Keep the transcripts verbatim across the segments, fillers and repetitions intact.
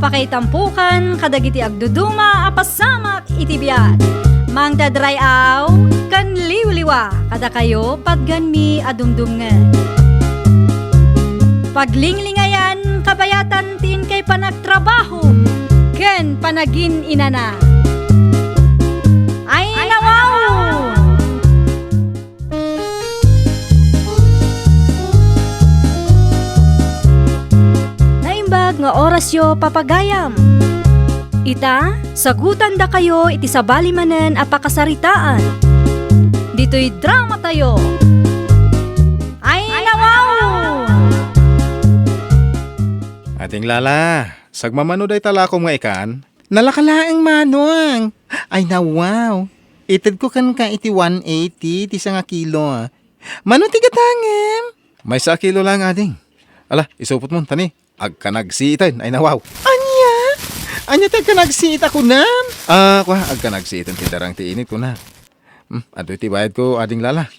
Pakaitampokan kadagiti agduduma a pasamak iti biag. Mangted ray-aw ken liwliwa kadakayo patganmi a dumdumngeg. Paglinglingayan kabayatan ti inkay panagtrabaho ken panagin-inana. Ay, nawaw! Naimbag nga orasyo, papagayam. Ita, sagutandakayo iti sabali manen a pakasaritaan. Ditoy dramatayo. Ay, nawaw! Ading Lala, sagmamano dayta lakom nga ikan? Nalaka laeng, Manong. Ay, nawaw. Itedko kenka iti one eighty ti sanga kilo. Mano ti gatangem? Maysa a kilo lang, ading. Ala, isupotmon, tani. Agkanagsiiten, ay nawaw. Ania? Ania ti agkanagsiit a kunam? Ah, kua, agkanagsiiten ti darang ti init, kuna. Hmm, adtoy ti bayadko, ading Lala.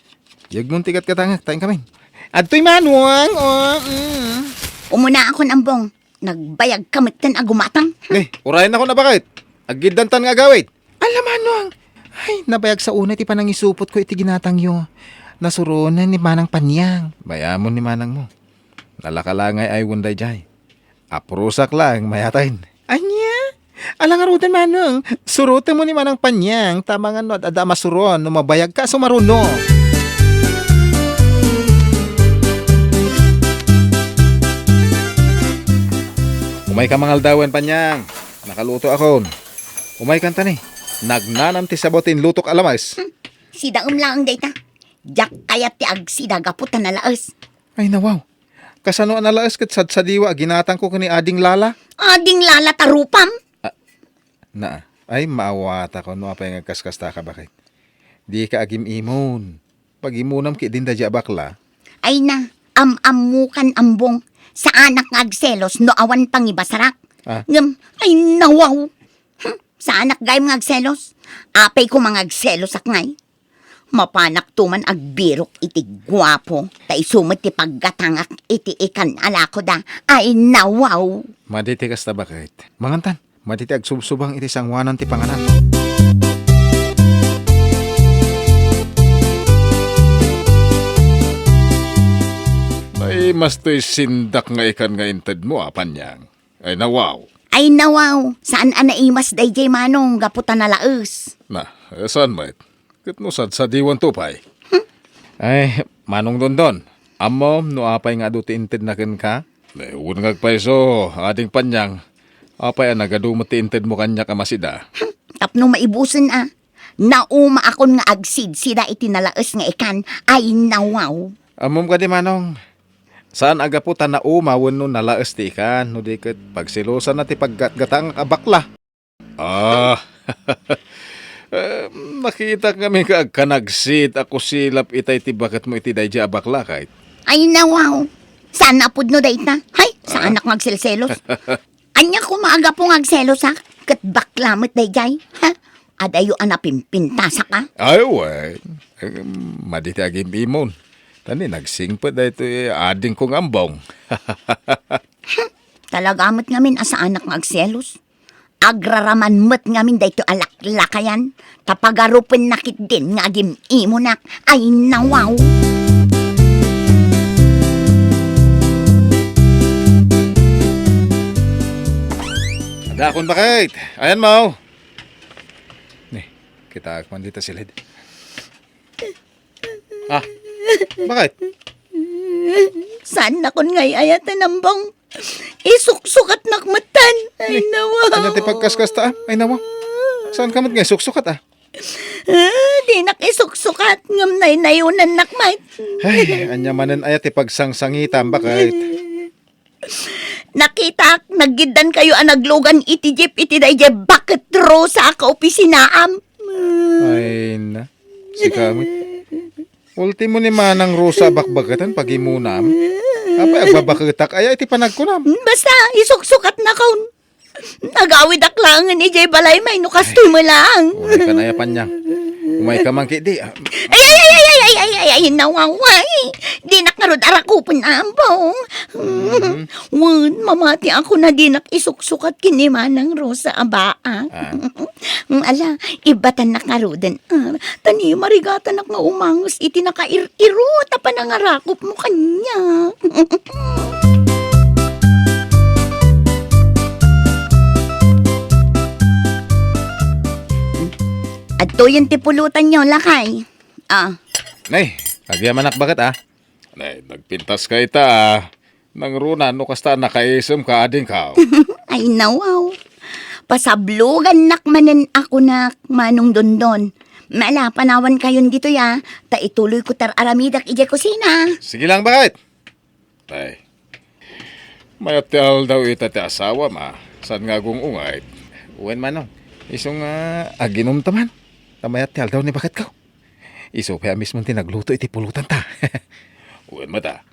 Yegmon ti gatgatangek, ta inkamin. Adtoy, Manong, o, mm. Umuna akon, Ambong. Nagbayagka metten a gumatang. Eh, urayennakon a baket. Aggiddantan nga agawid. Ala, Manong! Ay, nabayag sa una ti panangisupotko iti ginatangyo. Nasuronen ni Manang Panyang. Mayamon ni manangmo. Nalaka la ngay aywen daydiay. Aprusak laeng mayaten. Ania? Ala ngaruden, Manong. Surotenmo ni Manang Panyang, ta amangan no ad-adda a masuron no mabayagka a sumaruno. Umayka mangaldawen, Panyang. Nakaluto akon. Umaykan tani. Nagnanam ti sabaw ti inlutok a lames. Hmm. Sidaem laeng dayta. Diak kayat ti agsida gapu ta nalaes. Ay, nawaw. Kasano a nalaes ket sadsadiwa a ginatangko ken ni Ading Lala? Ading Lala ta rupam? Ah, na, ay, maawatakon no apay nga agkaskasta ka, baket. Dika agim-imon. Pagimunam ketdin daydiay a bakla. Ay na, am-ammokan, Ambong. Saanak nga agselos no awan pangibasarak. Ah. Ngem, ay nawaw. Hmm, saanak gayam nga agselos. Apay koma nga agselosak ngay? Mapanakto man agbirok iti guapo, ta isu met ti paggatangak iti ikan a lakoda. Ay nawaw. Madi ti kasta, baket. Mangantan. Madi ti agsubsubang iti sangoanan ti panganan. Naimas toy sindak nga ikan nga intedmo, a Panyang. Ay, nawaw. Ay, nawaw. Saan a naimas daydiay, Manong, gapu ta nalaes? Na, eh, saan met? Ket no sadsadiwanto pay. Hmm. Ay, Manong Dondon, ammom no apay nga adu ti intedna kenka? Eh, wen nga agpayso, Ading Panyang, apay a nagadu met ti intedmo kaniak a masida? Hmm, tapno maibusen a. Naumaakon nga agsidsida iti nalaes nga ikan, ay nawaw. Ammom kadi, Manong, saan a gapu ta nauma wenno nalaes ti ikan, no di ket pagselosanna ti paggatgatangak a bakla. Ah, eh, nakitak ngamin nga agkanagsit a kusilap itay ti baketmo iti daydiay a bakla, kayat. Ay, nawaw. Saan a pudno dayta? Hay, saanak nga agselselos. Ania koma a gapu nga agselosak? Ket bakla met daydiay. Ha? Adayo a napimpintasak a? Ay, wen. Eh, madi ti agim-imon. Ta ni nagsingpet daytoy adingko nga Ambong. Talaga met ngamin a saanak nga agselos. Agraraman met ngamin daytoy a laklakayan, ta pagarupenna ketdin nga agim-imonak. Ay, nawaw! Adakon, baket. Ayan mo. Ni, kitaak man dita silid. Ah, baket? Saannakon nga ay-ayaten, Ambong. Isuksukatnak metten. Ay, ni, nawa. Ania ti pagkaskasta, ah? Ay, nawa. Saanka met nga isuksukat, ah? Ah, dinak isuksukat, ngem naynayonannak met. Ay, ania manen aya ti pagsangsangitam, baket? Nakitaak, naggiddankayo a naglugan iti jeep iti daydiay baket Rosa a kaopisinaam. Ay na, sika met. Ultimo ni Manang Rosa a bakbaketen pagimunam. Apay agbabaketak aya iti panagkunam? Basta, isuksukatnakon. Agawidak laengen idiay balay, may no kastoy met laeng. Uray ka nayapan niya. Umay ka man ketdi, ah. Ay, ay, ay, ay, ay, ay, Ay, ay, ay, nawaway. Dinak ngarud arakupen, Ambong. Mhm. Wen, mamati ako na dinak isuksukat ken ni Manang Rosa a baak. Ah. Mm, ala, ibbatannak ngaruden, ah. Ta ni marigatanak nga umanges iti nakair-iro ta panangarakupmo kaniak. Adtoyen ti pulutanyo, lakay. Ah. Nay, agyamanak baket, ah. Nay, nagpintas ka ita, ah. Nangruna, no kasta, nakaisem ka, adingko. Ay, nawaw. Pasablogannak manen a kunak, Manong Dondon. Mala, panawan kayon ditoy, ah. Ta ituloy ko tar-aramidak idiay kusina. Sige lang, baket. Ay. Mayat ti aldaw ita ti asawam, ah. Saan nga agung-ungayt? Wen, Manong. Isu nga aginom ta man. Ta mayat ti aldaw ni baketko. Isu pay a mismo ti nagluto iti pulotanta. Wen met, ah.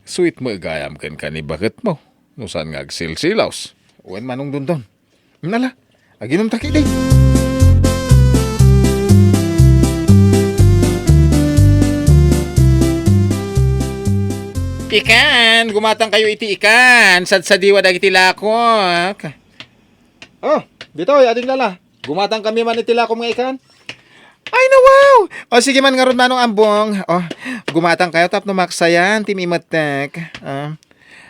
Sweet met gayam kenka ni baketmo. No saan nga agsilsilaws. Wen, Manong Dondon. Nala, aginom ta ketdi. Ikan, gumatang kayo iti ikan. Sadsadiwa dagiti lakok. Oh, ditoy, ading lala. Gumatang kami man iti lakom nga ikan. Ay, nawaw! O, sige man ngarud, Manong Ambong. O, gumatang kayo tapno maksayan ti mimettek. Ah.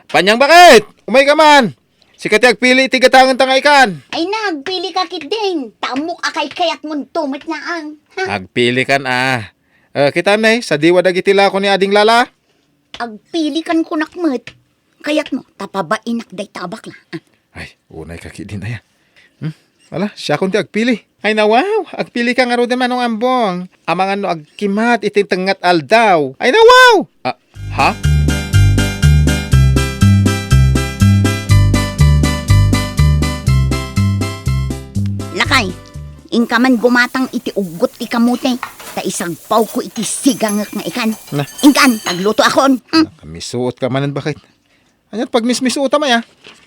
Panyang, baket! Umay ka man! Sika ti agpili iti gatangenta nga ikan. Ay na, agpili ka ketdin. Ta ammok a kaykayatmon to met laeng. Ha? Agpili kan, ah. Eh, kitam, nay, sadiwa dagiti lako ni Ading Lala. Agpili kan kunak met. Kayatmo, ta pabainak dayta a bakla. Ah. Ay, unay ka ketdin aya. Hmm? Ala, siakon ti agpili. Ay, nawaw, agpili ka ngaruden, Manong Ambong. Amangan no agkimat iti tengnga ti aldaw. Ay, nawaw! Ah, ha? Lakay, inka man gumatang iti uggot ti kamote, ta isagpawko iti sigangek nga ikan. Na. Inkan, taglutoakon. Hmm? Nakamisuot ka manen, baket. Ania ti pagmismisuotam aya?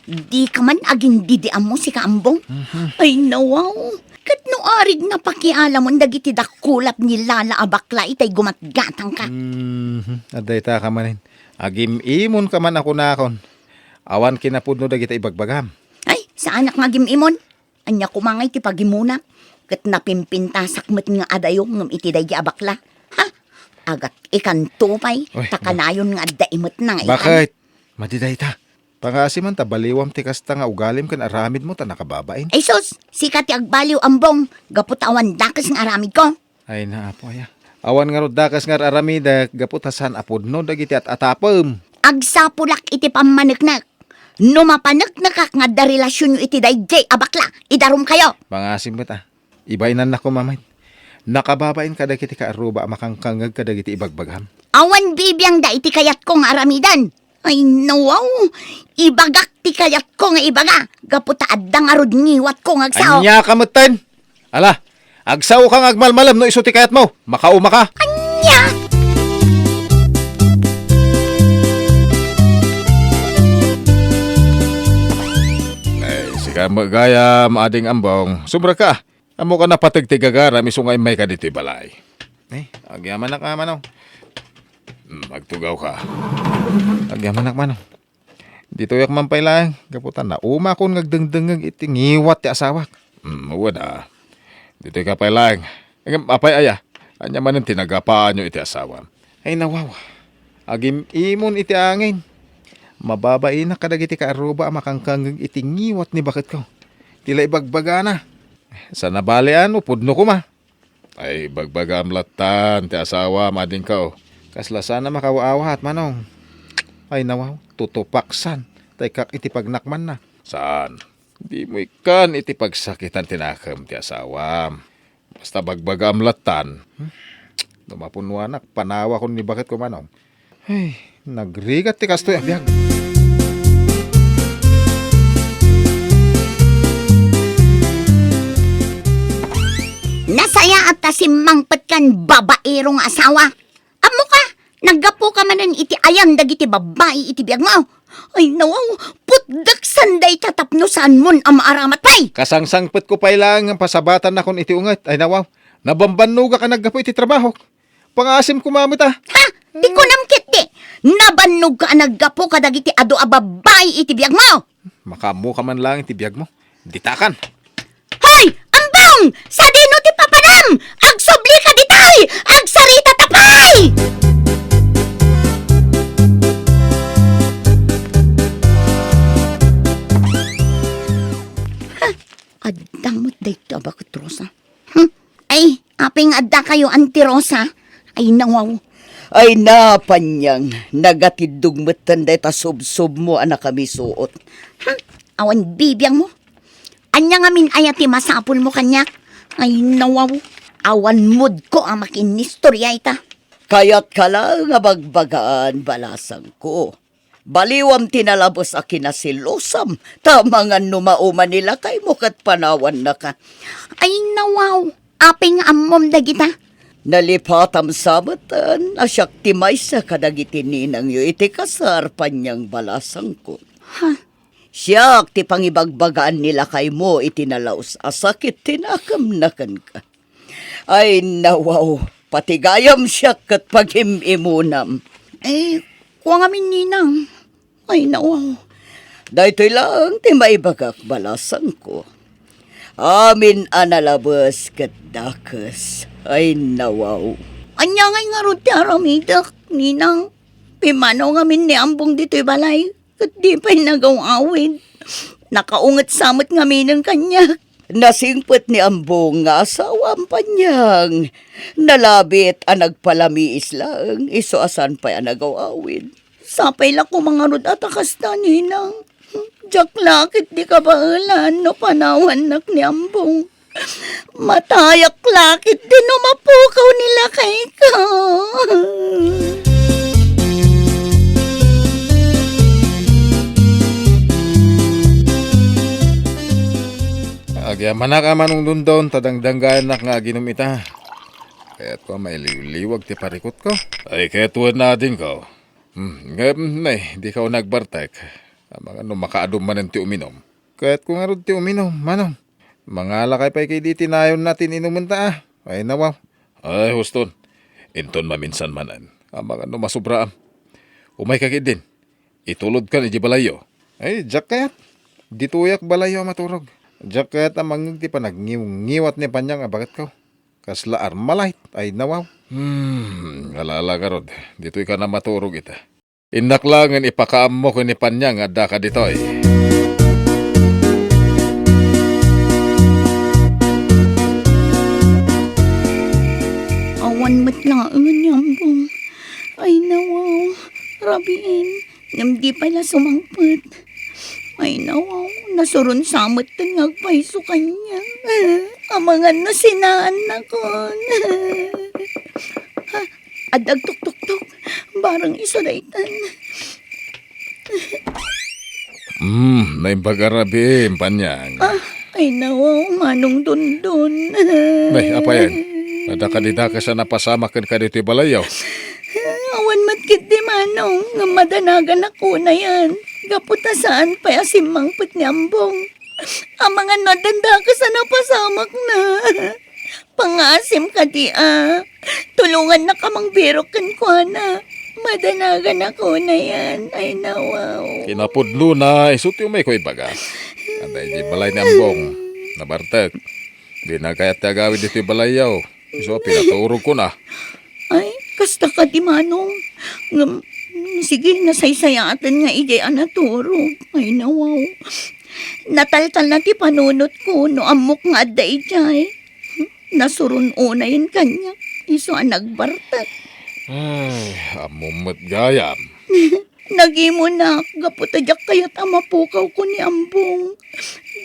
Dika man agindidiammo, sika Ambong? Mhm. Ay, nawaw. Ket no arig napakialamon dagiti dakulap ni Lala a bakla itay gumatgatangka. Mhm. Adda ita ka manen. Agim-imonka man a kunakon. Awan kinapudno dagiti ibagbagam. Ay, saanak nga agim-imon. Ania koma ngay ti pagimuna? Ket napimpintasak met nga adayo ngem iti daydi a bakla. Ha? Agat ikanto pay, Uy, ta ba- kanayon nga adda imetna nga ikan. Baket? Madi dayta. Pangaasim man ta baliwam ti kasta nga ugalim ken aramidmo ta nakababain. Ay sus, sika ti agbaliw, Ambong, gapu ta awan dakes nga aramidko. Ay, naapo aya. Awan ngarud dakes nga ar-aramidek gapu ta saan a pudno dagiti at-atapem. Agsapulak iti pammaneknek. No mapaneknekak nga adda relasionyo iti daydiay a bakla, idarumkayo. Pangaasim met, ah. Ibainannak koma met. Nakababain kadagiti kaarruba a makangkangngeg kadagiti ibagbagam. Awan bibiangda iti kayatko nga aramiden. Ay, nawaw! Ibagak ti kayatko nga ibaga, gapu ta adda ngarud ngiwatko nga agsao. Ania ka metten? Ala, agsaoka nga agmalmalem no isu ti kayatmo. Makauma ka. Ania? Ay, sika met gayam, Ading Ambong. Sumrek ka. Ammok a napateg ti gagaram isu nga immay ka ditoy balay. Eh, agyamanak a, Manong. Hmm, agtugaw ka. Agyamanak, Manong. Ditoyak man pay laeng, gapu ta naumakon nga agdengdengngeg iti ngiwat ti asawak. Hmm, wen a. Ditoy ka pay laeng. Ngem apay aya? Ania manen ti nagapaanyo iti asawam? Ay, nawaw. Agim-imon iti angin. Mababainak kadagiti kaarruba a makangkangngeg iti ngiwat ni baketko. Ti la ibagbagana. Saan a bale a no pudno koma. Ay, bagbagaam lattan ti asawam, adingko. Kasla saan a makaaw-awat, Manong. Ay, nawaw, tutupaksan. Taykak iti pagnakmanna. Saan? Dimo ikkan iti pagsakitan ti nakem ti asawam. Basta bagbagaam lattan. Hmm? No mapunnoanak, panawakon ni baketko, Manong. Ay, nagrigat ti kastoy a biag. Nasayaat ta simmangpet kan babaero nga asawa. Ammo ka, naggapu ka manen iti ayan dagiti babbai iti biagmo. Ay, nawaw, putdeksan dayta tapno saanmon a maaramat pay. Kasangsangpetko pay laeng nga pasabatannakon iti unget. Ay, nawaw, nabambannogak a naggapu iti trabahok. Pangaasim koma met a. Ha? Ti kunam ketdi, nabannogka a naggapu kadagiti adu a babbai iti biagmo? Makaammoka man laeng iti biagmo. Ditakan. Hoy! Ambong! Sadino ti papanam? Agsublika ditoy! Agsaritata pay! Ha? Adda met daytoy a baket, Rosa. Hmm? Ay, apay nga addakayo, Auntie Rosa? Ay, nawaw. Ay, Panyang, nagatiddog metten dayta subsubmo a nakamisuot. Hmm? Awan bibiangmo? Ania ngamin aya ti masapulmo kaniak? Ay, nawaw. Awan moodko a makinistorya ita. Kayatka laeng a bagbagaan, balasangko. Baliwam ti nalabes a kinaselosam, ta amangan no mauman ni lakaymo ket panawannaka. Ay, nawaw, apay nga ammom dagita? Nalipatam sa metten a siak ti maysa kadagiti ninangyo iti kasar, Panyang, balasangko. Ha? Siak ti pangibagbagaan ni lakaymo iti nalaus a sakit ti nakemna kenka. Ay, nawaw, pati gayam siak ket pagim-imunam. Eh, kua ngamin, ninang. Ay, nawaw. Daytoy laeng ti maibagak, balasangko. Amin a nalabes ket dakes. Ay, nawaw. Ania ngay ngarud ti aramidek, ninang? Pimmanaw ngamin ni Ambong ditoy balay. Ket di pay nagaw-awid. Nakaunget sa met ngaminen kaniak. Nasingpet ni Ambong nga asawam, Panyang. Nalabit a nagpalamiis laeng, isu a saan pay a nagaw-awid. Sapay la koma ngarud a ta kasta, ninang. Diak la ketdi kabaelan no panawannak ni Ambong. Matayak la ketdi no mapukaw ni lakayko. Agyamanak a manungdundon ta dangdanggayannak nga aginum ita. Kayatko a mailiwliwag ti parikutko. Ay, ket wen, adingko. Hmm, ngem, nay, dika nagbartek. Amangan no makaadum manen ti uminum. Kayatko ngarud ti uminum, manong. Mangalakay pay ketdi ti nayonna ti inumenta, a. Ay, nawaw. Ay, huston. Inton maminsan manen. Amangan no masubraam. Umayka ketdin. Itulodkan idiay balayyo. Ay, diak kayat. Ditoyak balayyo a maturog. Diak kayat a mangngeg ti panagngiwngiwat ni Panyang a baketko. Kasla Armalite. Ay, nawaw. Hmm, ala-ala ngarud. Ditoykan a maturog ita. Innak laengen ipakaammo ken ni Panyang nga addaka ditoy. Awan met laengen ni Ambong. Ay, nawaw, rabiin, ngem di pay la sumangpet. Ay, nawaw, nasuron sa metten nga agpayso kaniak. Amangan no sinaannakon. Adda agtuktuktok. Barang isu daytan. Hmm, naimbag a rabii, Panyang. Ah, ay nawaw, Manong Dondon. Nay, apayen? Adda kadi dakes a napasamak kenka ditoy balayyo? Awan met ketdi, Manong, ngem madanaganakunayan. Gapu ta saan pay a simmangpet ni Ambong. Amangan no addan dakes a napasamakna. Pangaasim kadi a. Tulongannaka a mangbirok kenkuana. Madanaganakunayan. Ay, nawaw. Kinapudnona, isu ti umayko ibaga. Adda idiay balay ni Ambong. Nabartek. Dina kayat ti agawid ditoy balayyo. Isu a pinaturogkona. Ay, kasta kadi, Manong. Ngem, sige, nasaysayaaten nga idiay a naturog. Ay, nawaw. Nataltalna ti panunotko no ammok nga adda idiay. Nasuron unayen kaniak, isu a nagbartek. Ay, ammom met gayam. Nagimunak gapu ta diak kayat a mapukawko ni Ambong.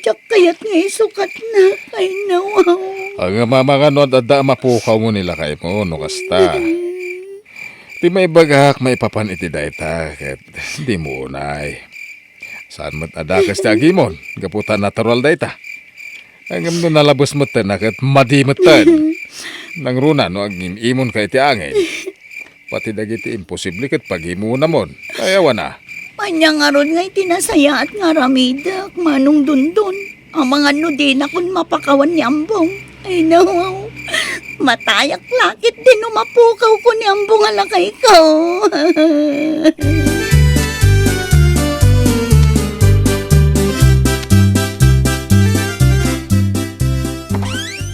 Diak kayat nga isukatnak. Ay, nawaw. Ngem amangan no adda a mapukawmo ni lakaymo no kasta. Ti maibagak maipapan iti dayta ket dimo unay. Saan met a dakes ti agimon, gapu ta natural dayta. Ngem no nalabes metten a ket madi metten. Nangruna no agim-imonka iti angin. Pati dagiti imposible ket pagimonamon. Ay, awan a. Ania ngarud nga iti nasayaat nga aramidek, Manong Dondon? Amangan no dinakon mapakawan ni Ambong. Ay, nawaw. Matayak la ketdi no mapukawko ni Ambong a lakayko.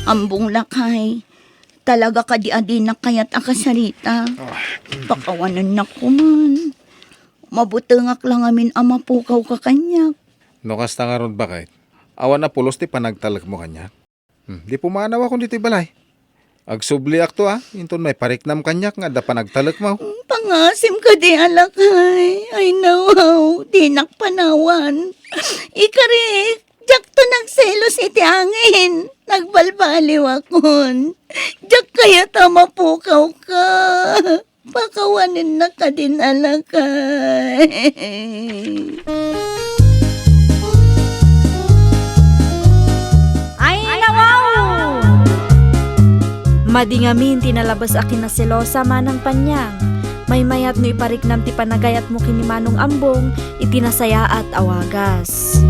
Ambong lakay, talaga kadi a dinak kayat a kasarita. Pakawanennak koman. Mabutengak la ngamin a mapukawka kaniak. No kasta ngarud, baket, awan a pulos ti panagtalekmo kaniak? Hmm, di pumanawakon ditoy balay. Agsubliakto a, inton maipariknam kaniak nga adda panagtalekmo. Pangasim kadi a lakay. Ay, nawaw, dinak panawan. Ikarik, diakto nagselos iti angin. Nagbalbaliwakon. Diak kayat a mapukawka. Pakawanennak kadin a lakay. Ay, nawaw! Madi ngamin ti nalabes a kinaselosa, Manang Panyang. Maymayat no ipariknam ti panagayatmo ken ni Manong Ambong iti nasayaat a wagas.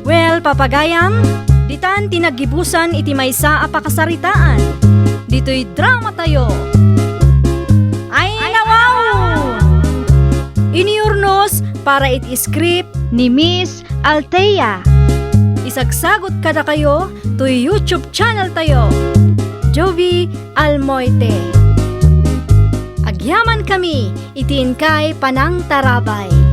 Well, papagayam, ditan ti naggibusan iti maysa a pakasaritaan. Ditoy dramatayo. Ay, nawaw! Inurnos para iti script ni Miss Althea. Isagsagut kadakayo toy YouTube channel tayo, Jovie Almoite. Agyamankami iti inkay panangtarabay.